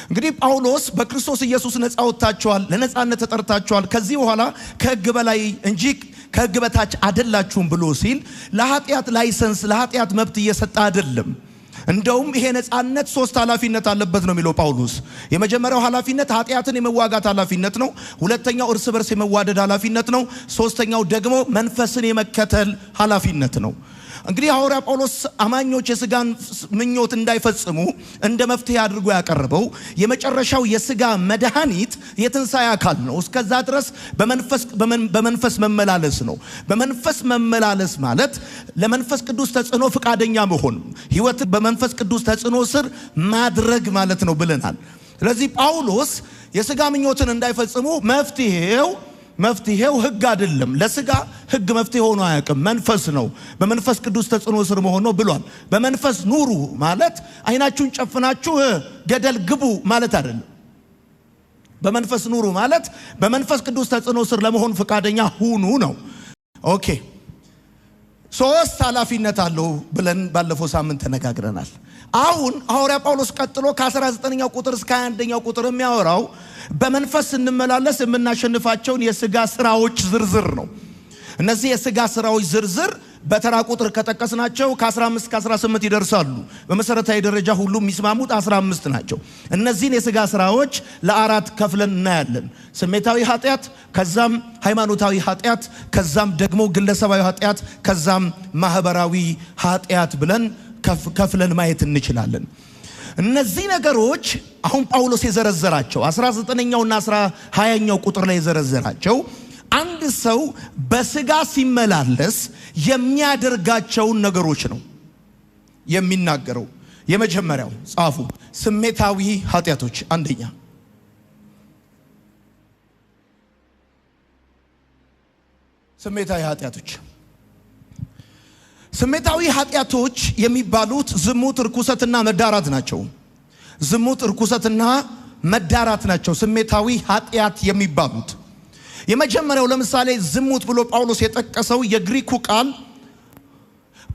እንግዲህ ጳውሎስ በክርስቶስ ኢየሱስ ነፃ ወጥታችኋል፣ ለነፃነት ተጠርታችኋል፣ ከዚህ በኋላ ከሕግ በላይ እንጂ ከሕግ በታች አይደላችሁም ብሎ ሲል ለኃጢአት license፣ ለኃጢአት መብት እየሰጠ አይደለም። እንደውም ይሄ ነፃነት ሶስት ኃላፊነት አለበት ነው የሚለው ጳውሎስ። የመጀመሪያው ኃላፊነት ኃጢአትን የመዋጋት ኃላፊነት ነው። ሁለተኛው እርስ በርስ የመዋደድ ኃላፊነት ነው። ሶስተኛው ደግሞ መንፈስን የመከተል ኃላፊነት ነው። እንግዲህ ሐዋርያ ጳውሎስ አማኞች የስጋን ምኞት እንዳይፈጽሙ እንደ መፍትሄ አድርጎ ያቀረበው የመጨረሻው የስጋ መድኃኒት የትንሣኤ አካል ነው። እስከዛ ድረስ በመንፈስ መመላለስ ነው። በመንፈስ መመላለስ ማለት ለመንፈስ ቅዱስ ተጽዕኖ ፈቃደኛ መሆን፣ ሕይወት በመንፈስ ቅዱስ ተጽዕኖ ስር ማድረግ ማለት ነው ብለናል። ስለዚህ ጳውሎስ የስጋ ምኞትን እንዳይፈጽሙ መፍትሄው ሕግ አይደለም። ለስጋ ሕግ መፍትሄ ሆኖ አያውቅም። መንፈስ ነው። በመንፈስ ቅዱስ ተጽዕኖ ስር መሆን ነው ብሏል። በመንፈስ ኑሩ ማለት አይናችሁን ጨፍናችሁ ገደል ግቡ ማለት አይደለም። በመንፈስ ኑሩ ማለት በመንፈስ ቅዱስ ተጽዕኖ ስር ለመሆን ፈቃደኛ ሁኑ ነው። Okay፣ ሶስት ኃላፊነት አለው ብለን ባለፈው ሳምንት ተነጋግረናል። አሁን ሐዋርያ ጳውሎስ ቀጥሎ ከ19ኛው ቁጥር እስከ 21ኛው ቁጥር የሚያወራው በመንፈስ ስንመላለስ የምናሸንፋቸውን የስጋ ስራዎች ዝርዝር ነው። እነዚህ የስጋ ስራዎች ዝርዝር በተራ ቁጥር ከጠቀስናቸው ከ15 እስከ 18 ይደርሳሉ። በመሰረታዊ ደረጃ ሁሉም የሚስማሙት 15 ናቸው። እነዚህን የስጋ ስራዎች ለአራት ከፍለን እናያለን። ስሜታዊ ኃጢአት፣ ከዛም ሃይማኖታዊ ኃጢአት፣ ከዛም ደግሞ ግለሰባዊ ኃጢአት፣ ከዛም ማህበራዊ ኃጢአት ብለን ከፍለን ማየት እንችላለን። እነዚህ ነገሮች አሁን ጳውሎስ የዘረዘራቸው 19ኛውና 20ኛው ቁጥር ላይ የዘረዘራቸው አንድ ሰው በስጋ ሲመላለስ የሚያደርጋቸውን ነገሮች ነው የሚናገረው። የመጀመሪያው ጻፉ፣ ስሜታዊ ኃጢአቶች። አንደኛ ስሜታዊ ኃጢአቶች። ስሜታዊ ኃጢአቶች የሚባሉት ዝሙት፣ ርኩሰትና መዳራት ናቸው። ዝሙት፣ ርኩሰትና መዳራት ናቸው ስሜታዊ ኃጢአት የሚባሉት። የመጀመሪያው ለምሳሌ ዝሙት ብሎ ጳውሎስ የጠቀሰው የግሪኩ ቃል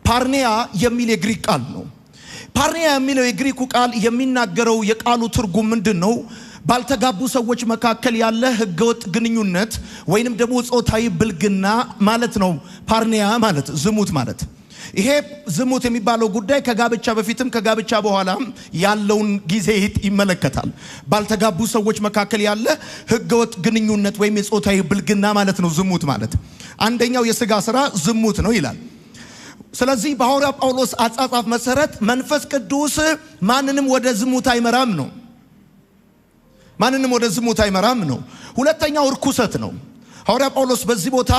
ፓርኔያ የሚል የግሪክ ቃል ነው። ፓርኔያ የሚለው የግሪኩ ቃል የሚናገረው የቃሉ ትርጉም ምንድን ነው? ባልተጋቡ ሰዎች መካከል ያለ ህገወጥ ግንኙነት ወይንም ደግሞ ጾታዊ ብልግና ማለት ነው። ፓርኔያ ማለት ዝሙት ማለት። ይሄ ዝሙት የሚባለው ጉዳይ ከጋብቻ በፊትም ከጋብቻ በኋላም ያለውን ጊዜ ይመለከታል። ባልተጋቡ ሰዎች መካከል ያለ ህገወጥ ግንኙነት ወይም የጾታዊ ብልግና ማለት ነው ዝሙት ማለት። አንደኛው የስጋ ስራ ዝሙት ነው ይላል። ስለዚህ በሐዋርያ ጳውሎስ አጻጻፍ መሰረት መንፈስ ቅዱስ ማንንም ወደ ዝሙት አይመራም ነው። ማንንም ወደ ዝሙት አይመራም ነው። ሁለተኛው እርኩሰት ነው። ሐዋርያ ጳውሎስ በዚህ ቦታ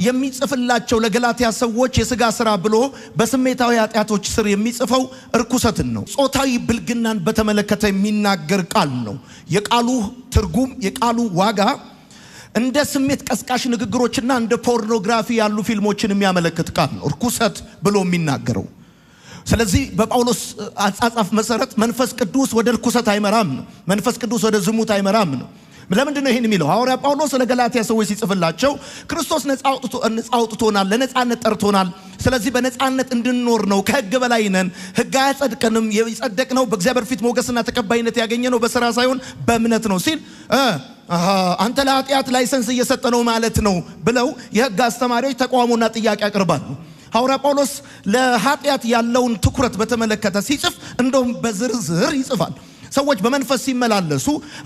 የሚጽፍላቸው ለገላትያ ሰዎች የስጋ ስራ ብሎ በስሜታዊ ኃጢአቶች ስር የሚጽፈው እርኩሰትን ነው። ጾታዊ ብልግናን በተመለከተ የሚናገር ቃል ነው። የቃሉ ትርጉም፣ የቃሉ ዋጋ እንደ ስሜት ቀስቃሽ ንግግሮችና እንደ ፖርኖግራፊ ያሉ ፊልሞችን የሚያመለክት ቃል ነው እርኩሰት ብሎ የሚናገረው። ስለዚህ በጳውሎስ አጻጻፍ መሰረት መንፈስ ቅዱስ ወደ እርኩሰት አይመራም ነው። መንፈስ ቅዱስ ወደ ዝሙት አይመራም ነው። ለምንድን ነው ይህን የሚለው? ሐዋርያ ጳውሎስ ለገላትያ ሰዎች ሲጽፍላቸው ክርስቶስ ነፃ አውጥቶናል፣ ለነፃነት ጠርቶናል። ስለዚህ በነፃነት እንድንኖር ነው። ከሕግ በላይ ነን። ሕግ አያጸድቀንም። የጸደቅነው በእግዚአብሔር ፊት ሞገስና ተቀባይነት ያገኘነው በስራ ሳይሆን በእምነት ነው ሲል አንተ ለኃጢአት license እየሰጠ ነው ማለት ነው ብለው የሕግ አስተማሪዎች ተቃውሞና ጥያቄ ያቀርባሉ። ሐዋርያ ጳውሎስ ለኃጢአት ያለውን ትኩረት በተመለከተ ሲጽፍ እንደውም በዝርዝር ይጽፋል። ሰዎች በመንፈስ ሲመላለሱ፣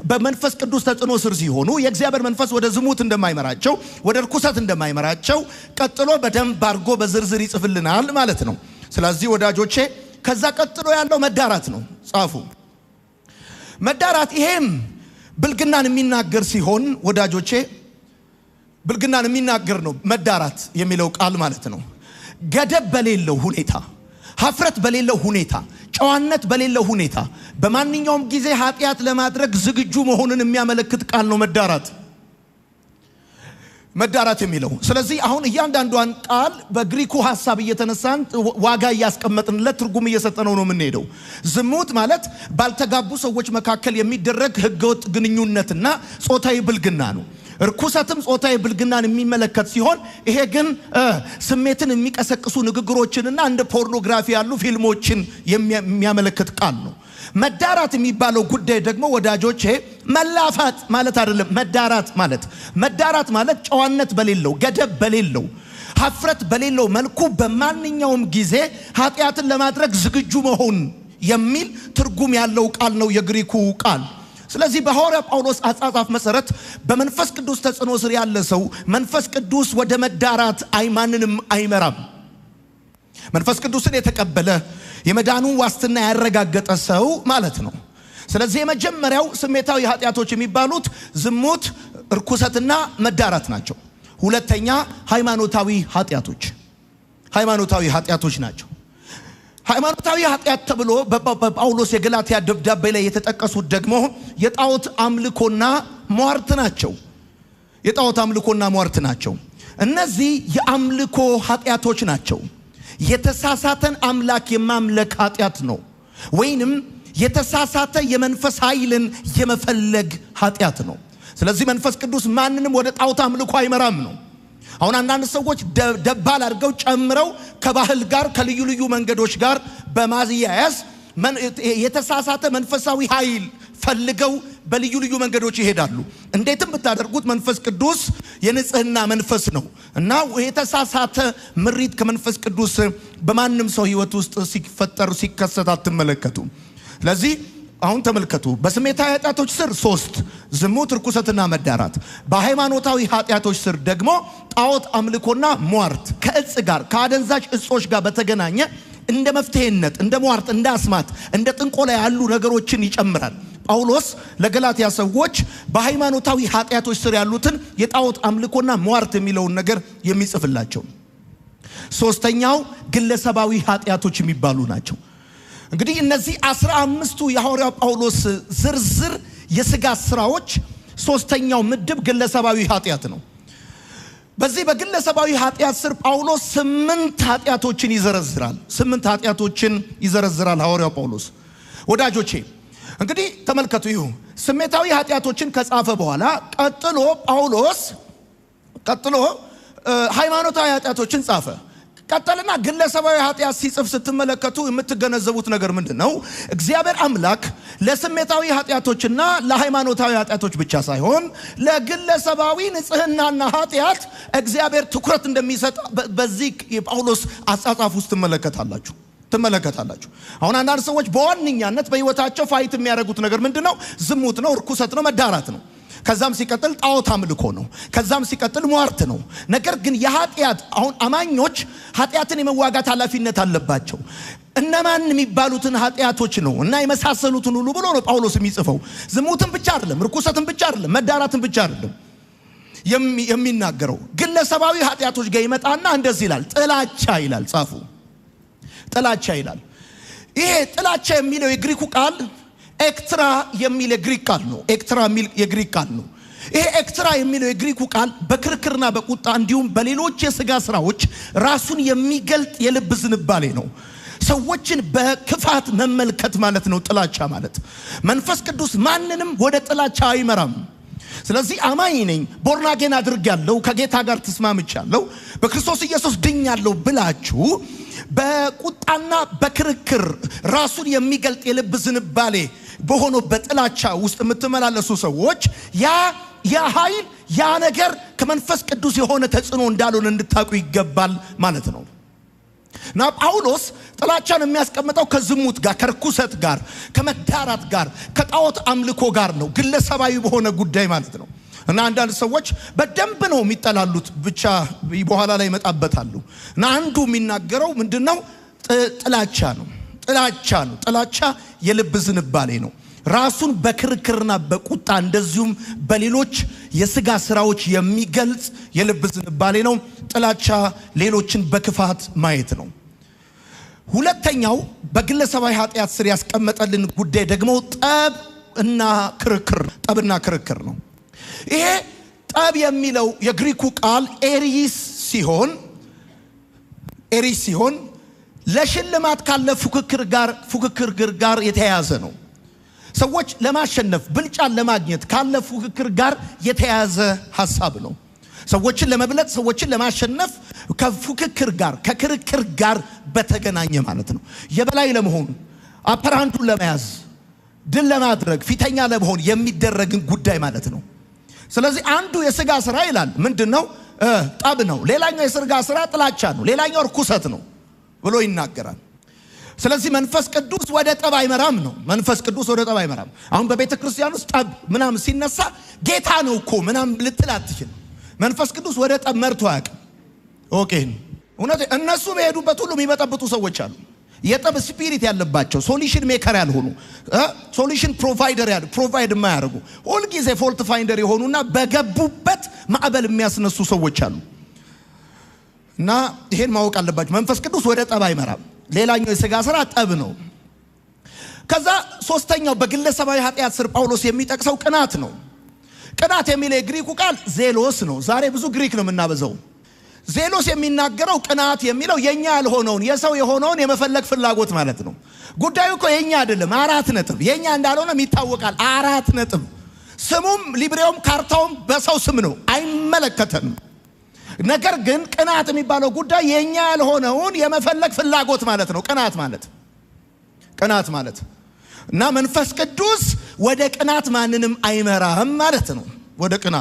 በመንፈስ ቅዱስ ተጽዕኖ ስር ሲሆኑ፣ የእግዚአብሔር መንፈስ ወደ ዝሙት እንደማይመራቸው፣ ወደ ርኩሰት እንደማይመራቸው ቀጥሎ በደንብ አድርጎ በዝርዝር ይጽፍልናል ማለት ነው። ስለዚህ ወዳጆቼ ከዛ ቀጥሎ ያለው መዳራት ነው። ጻፉ፣ መዳራት። ይሄም ብልግናን የሚናገር ሲሆን ወዳጆቼ ብልግናን የሚናገር ነው መዳራት የሚለው ቃል ማለት ነው። ገደብ በሌለው ሁኔታ፣ ሀፍረት በሌለው ሁኔታ፣ ጨዋነት በሌለው ሁኔታ በማንኛውም ጊዜ ኃጢአት ለማድረግ ዝግጁ መሆንን የሚያመለክት ቃል ነው መዳራት መዳራት የሚለው። ስለዚህ አሁን እያንዳንዷን ቃል በግሪኩ ሀሳብ እየተነሳን ዋጋ እያስቀመጥንለት ትርጉም እየሰጠነው ነው የምንሄደው። ዝሙት ማለት ባልተጋቡ ሰዎች መካከል የሚደረግ ህገወጥ ግንኙነትና ጾታዊ ብልግና ነው። እርኩሰትም ጾታዊ ብልግናን የሚመለከት ሲሆን ይሄ ግን ስሜትን የሚቀሰቅሱ ንግግሮችንና እንደ ፖርኖግራፊ ያሉ ፊልሞችን የሚያመለክት ቃል ነው። መዳራት የሚባለው ጉዳይ ደግሞ ወዳጆቼ መላፋት ማለት አይደለም። መዳራት ማለት ጨዋነት በሌለው፣ ገደብ በሌለው፣ ሀፍረት በሌለው መልኩ በማንኛውም ጊዜ ኃጢአትን ለማድረግ ዝግጁ መሆን የሚል ትርጉም ያለው ቃል ነው የግሪኩ ቃል። ስለዚህ በሐዋርያ ጳውሎስ አጻጻፍ መሰረት በመንፈስ ቅዱስ ተጽዕኖ ስር ያለ ሰው መንፈስ ቅዱስ ወደ መዳራት ማንንም አይመራም። መንፈስ ቅዱስን የተቀበለ፣ የመዳኑን ዋስትና ያረጋገጠ ሰው ማለት ነው። ስለዚህ የመጀመሪያው ስሜታዊ ኃጢአቶች የሚባሉት ዝሙት፣ እርኩሰትና መዳራት ናቸው። ሁለተኛ ሃይማኖታዊ ኃጢአቶች ናቸው። ሃይማኖታዊ ኃጢአት ተብሎ በጳውሎስ የገላትያ ደብዳቤ ላይ የተጠቀሱት ደግሞ የጣዖት አምልኮና ሟርት ናቸው። የጣዖት አምልኮና ሟርት ናቸው። እነዚህ የአምልኮ ኃጢአቶች ናቸው። የተሳሳተን አምላክ የማምለክ ኃጢአት ነው፣ ወይንም የተሳሳተ የመንፈስ ኃይልን የመፈለግ ኃጢአት ነው። ስለዚህ መንፈስ ቅዱስ ማንንም ወደ ጣዖት አምልኮ አይመራም ነው። አሁን አንዳንድ ሰዎች ደባል አድርገው ጨምረው ከባህል ጋር፣ ከልዩ ልዩ መንገዶች ጋር በማያያዝ የተሳሳተ መንፈሳዊ ኃይል ፈልገው በልዩ ልዩ መንገዶች ይሄዳሉ። እንዴትም ብታደርጉት መንፈስ ቅዱስ የንጽህና መንፈስ ነው እና የተሳሳተ ምሪት ከመንፈስ ቅዱስ በማንም ሰው ሕይወት ውስጥ ሲፈጠር፣ ሲከሰት አትመለከቱም። ስለዚህ አሁን ተመልከቱ። በስሜታዊ ኃጢአቶች ስር ሶስት፣ ዝሙት፣ ርኩሰትና መዳራት። በሃይማኖታዊ ኃጢአቶች ስር ደግሞ ጣዖት አምልኮና ሟርት፣ ከእጽ ጋር፣ ከአደንዛዥ እጾች ጋር በተገናኘ እንደ መፍትሄነት፣ እንደ ሟርት፣ እንደ አስማት፣ እንደ ጥንቆላ ያሉ ነገሮችን ይጨምራል። ጳውሎስ ለገላትያ ሰዎች በሃይማኖታዊ ኃጢአቶች ስር ያሉትን የጣዖት አምልኮና ሟርት የሚለውን ነገር የሚጽፍላቸው። ሶስተኛው ግለሰባዊ ኃጢአቶች የሚባሉ ናቸው። እንግዲህ እነዚህ 15ቱ የሐዋርያው ጳውሎስ ዝርዝር የስጋ ስራዎች፣ ሶስተኛው ምድብ ግለሰባዊ ኃጢአት ነው። በዚህ በግለሰባዊ ኃጢአት ስር ጳውሎስ ስምንት ኃጢአቶችን ይዘረዝራል። ስምንት ኃጢአቶችን ይዘረዝራል ሐዋርያው ጳውሎስ። ወዳጆቼ፣ እንግዲህ ተመልከቱ፣ ይሁ ስሜታዊ ኃጢአቶችን ከጻፈ በኋላ ቀጥሎ ጳውሎስ ቀጥሎ ሃይማኖታዊ ኃጢአቶችን ጻፈ። ቀጠልና ግለሰባዊ ኃጢአት ሲጽፍ ስትመለከቱ የምትገነዘቡት ነገር ምንድን ነው? እግዚአብሔር አምላክ ለስሜታዊ ኃጢአቶችና ለሃይማኖታዊ ኃጢአቶች ብቻ ሳይሆን ለግለሰባዊ ንጽህናና ኃጢአት እግዚአብሔር ትኩረት እንደሚሰጥ በዚህ የጳውሎስ አጻጻፍ ውስጥ ትመለከታላችሁ። አሁን አንዳንድ ሰዎች በዋነኛነት በህይወታቸው fight የሚያደርጉት ነገር ምንድን ነው? ዝሙት ነው፣ እርኩሰት ነው፣ መዳራት ነው። ከዛም ሲቀጥል ጣዖት አምልኮ ነው። ከዛም ሲቀጥል ሟርት ነው። ነገር ግን የኃጢአት አሁን አማኞች ኃጢአትን የመዋጋት ኃላፊነት አለባቸው። እነማን የሚባሉትን ኃጢአቶች ነው እና የመሳሰሉትን ሁሉ ብሎ ነው ጳውሎስ የሚጽፈው። ዝሙትን ብቻ አይደለም፣ ርኩሰትን ብቻ አይደለም፣ መዳራትን ብቻ አይደለም የሚናገረው። ግለሰባዊ ኃጢአቶች ጋር ይመጣና እንደዚህ ይላል። ጥላቻ ይላል። ጻፉ። ጥላቻ ይላል። ይሄ ጥላቻ የሚለው የግሪኩ ቃል ኤክትራ የሚል የግሪክ ቃል ነው። ኤክትራ የሚል የግሪክ ቃል ነው። ይሄ ኤክትራ የሚለው የግሪኩ ቃል በክርክርና በቁጣ እንዲሁም በሌሎች የስጋ ስራዎች ራሱን የሚገልጥ የልብ ዝንባሌ ነው። ሰዎችን በክፋት መመልከት ማለት ነው ጥላቻ ማለት። መንፈስ ቅዱስ ማንንም ወደ ጥላቻ አይመራም። ስለዚህ አማኝ ነኝ፣ born again አድርጌያለሁ፣ ከጌታ ጋር ተስማምቻለሁ፣ በክርስቶስ ኢየሱስ ድኛለሁ ብላችሁ በቁጣና በክርክር ራሱን የሚገልጥ የልብ ዝንባሌ በሆነው በጥላቻ ውስጥ የምትመላለሱ ሰዎች ያ ኃይል፣ ያ ነገር ከመንፈስ ቅዱስ የሆነ ተጽዕኖ እንዳልሆነ እንድታውቁ ይገባል ማለት ነው። እና ጳውሎስ ጥላቻን የሚያስቀምጠው ከዝሙት ጋር፣ ከርኩሰት ጋር፣ ከመዳራት ጋር፣ ከጣዖት አምልኮ ጋር ነው። ግለሰባዊ በሆነ ጉዳይ ማለት ነው። እና አንዳንድ ሰዎች በደንብ ነው የሚጠላሉት፣ ብቻ በኋላ ላይ ይመጣበታሉ። እና አንዱ የሚናገረው ምንድን ነው? ጥላቻ ነው። ጥላቻ ነው። ጥላቻ የልብ ዝንባሌ ነው። ራሱን በክርክርና በቁጣ እንደዚሁም በሌሎች የስጋ ስራዎች የሚገልጽ የልብ ዝንባሌ ነው። ጥላቻ ሌሎችን በክፋት ማየት ነው። ሁለተኛው በግለሰባዊ ኃጢአት ስር ያስቀመጠልን ጉዳይ ደግሞ ጠብ እና ክርክር፣ ጠብና ክርክር ነው። ይሄ ጠብ የሚለው የግሪኩ ቃል ኤሪስ ሲሆን ለሽልማት ካለ ፉክክር ጋር የተያያዘ ነው። ሰዎች ለማሸነፍ፣ ብልጫን ለማግኘት ካለ ፉክክር ጋር የተያያዘ ሀሳብ ነው። ሰዎችን ለመብለጥ፣ ሰዎችን ለማሸነፍ ከፉክክር ጋር፣ ከክርክር ጋር በተገናኘ ማለት ነው። የበላይ ለመሆን፣ upper hand ኡን ለመያዝ ድል ለማድረግ፣ ፊተኛ ለመሆን የሚደረግን ጉዳይ ማለት ነው። ስለዚህ አንዱ የስጋ ስራ ይላል ምንድን ነው? ጠብ ነው። ሌላኛው የስጋ ስራ ጥላቻ ነው። ሌላኛው እርኩሰት ነው ብሎ ይናገራል። ስለዚህ መንፈስ ቅዱስ ወደ ጠብ አይመራም ነው። መንፈስ ቅዱስ ወደ ጠብ አይመራም። አሁን በቤተ ክርስቲያን ውስጥ ጠብ ምናምን ሲነሳ ጌታ ነው እኮ ምናምን ልትል አትችልም። መንፈስ ቅዱስ ወደ ጠብ መርቶ አያውቅም። Okay፣ እውነት እነሱ በሄዱበት ሁሉ የሚበጠብጡ ሰዎች አሉ። የጠብ spirit ያለባቸው፣ solution maker ያልሆኑ፣ solution provider ያሉ፣ provide የማያደርጉ፣ ሁልጊዜ fault finder የሆኑና በገቡበት ማዕበል የሚያስነሱ ሰዎች አሉ። እና ይሄን ማወቅ አለባቸው። መንፈስ ቅዱስ ወደ ጠብ አይመራም። ሌላኛው የስጋ ስራ ጠብ ነው። ከዛ ሶስተኛው በግለሰባዊ ኃጢአት ስር ጳውሎስ የሚጠቅሰው ቅናት ነው። ቅናት የሚለው የግሪኩ ቃል ዜሎስ ነው። ዛሬ ብዙ ግሪክ ነው የምናበዛው። ዜሎስ የሚናገረው፣ ቅናት የሚለው የኛ ያልሆነውን የሰው የሆነውን የመፈለግ ፍላጎት ማለት ነው። ጉዳዩ እኮ የኛ አይደለም። አራት ነጥብ። የኛ እንዳልሆነም ይታወቃል። አራት ነጥብ። ስሙም ሊብሬውም ካርታውም በሰው ስም ነው፣ አይመለከተንም። ነገር ግን ቅናት የሚባለው ጉዳይ የኛ ያልሆነውን የመፈለግ ፍላጎት ማለት ነው። ቅናት ማለት እና መንፈስ ቅዱስ ወደ ቅናት ማንንም አይመራም ማለት ነው። ወደ ቅናት